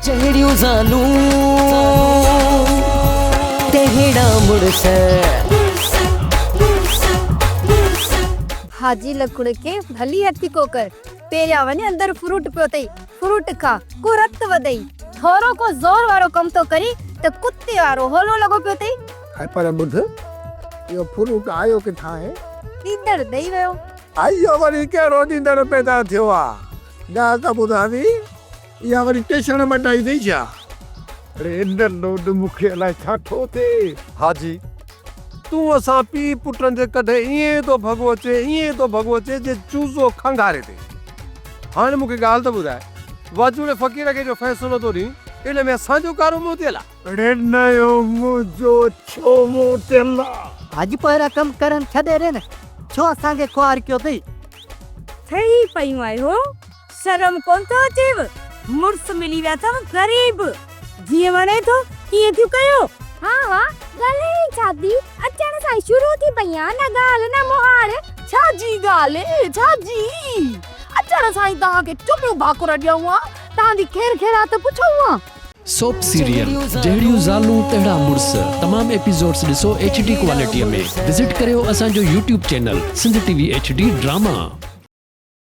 جهڙيون زالون تهڙا مڙس. حاجي لڪڙ کي ڀلي هٿيڪو ڪر. پهريان وڃ اندر فروٽ پيو اٿئي، فروٽ کا، ڪو رت وڌئي. ٿورو ڪو زور وارو ڪم ٿو ڪرين ته ڪتي وارو هولو لڳو پيو اٿئي. هاء پر ٻڌ، اهو فروٽ آيو ڪٿان آهي؟ ڏيندڙ ڏئي ويو. اهو وري ڪهڙو ڏيندڙ پيدا ٿيو آ؟ ڳالهه ته ٻڌان ٿي، اها وري ٽيشڻ مٽائي اٿئي ڇا؟ اڙي ان لوڏ مون کي الائي ڇا ٿو ٿئي. حاجي، تون اسان پيء پٽن جي ڪڍ ائين ٿو ڀڳو اچين، ائين ٿو ڀڳو اچين جيئن چوزو کنگهاري تي. هاڻي مون کي ڳالهه ته ٻڌاء، واجوڙي فقير کي جو فيصلو ٿو ڏين، ان ۾ اسان جو ڪارو منهن ٿيل آ؟ اڙي نيو منهنجو ڇو منهن ٿيل آ؟ حاجي پوء اهڙا ڪم ڪرڻ ڇڏي ڏي نه، ڇو اسان کي خوار ڪيو اٿئي؟ ٺهي پيون آهيو، شرم ڪونه ٿو اچيو؟ مڙس ملي ويا اٿو غريب، جيئن وڻي ٿو تيئن ٿيون ڪيو. ها ها ڳالهائين ڇا ٿي، اچڻ سان ئي شروع ٿي پئي آن، نه ڳالهه نه مهاڙ. ڇا جي ڳالهه ڇا جي، اچڻ سان ئي توهان کي چميون ڀاڪر ڏيون ها، توهان جي خير خيرات پڇون ها. سوپ سيريل جهڙيون زالون تهڙا مڙس تمام ايپيسوڊس ڏسو ايڇ ڊي ڪوالٽي ۾ وزٽ ڪريو اسان جو YouTube channel Sindh T V H D drama.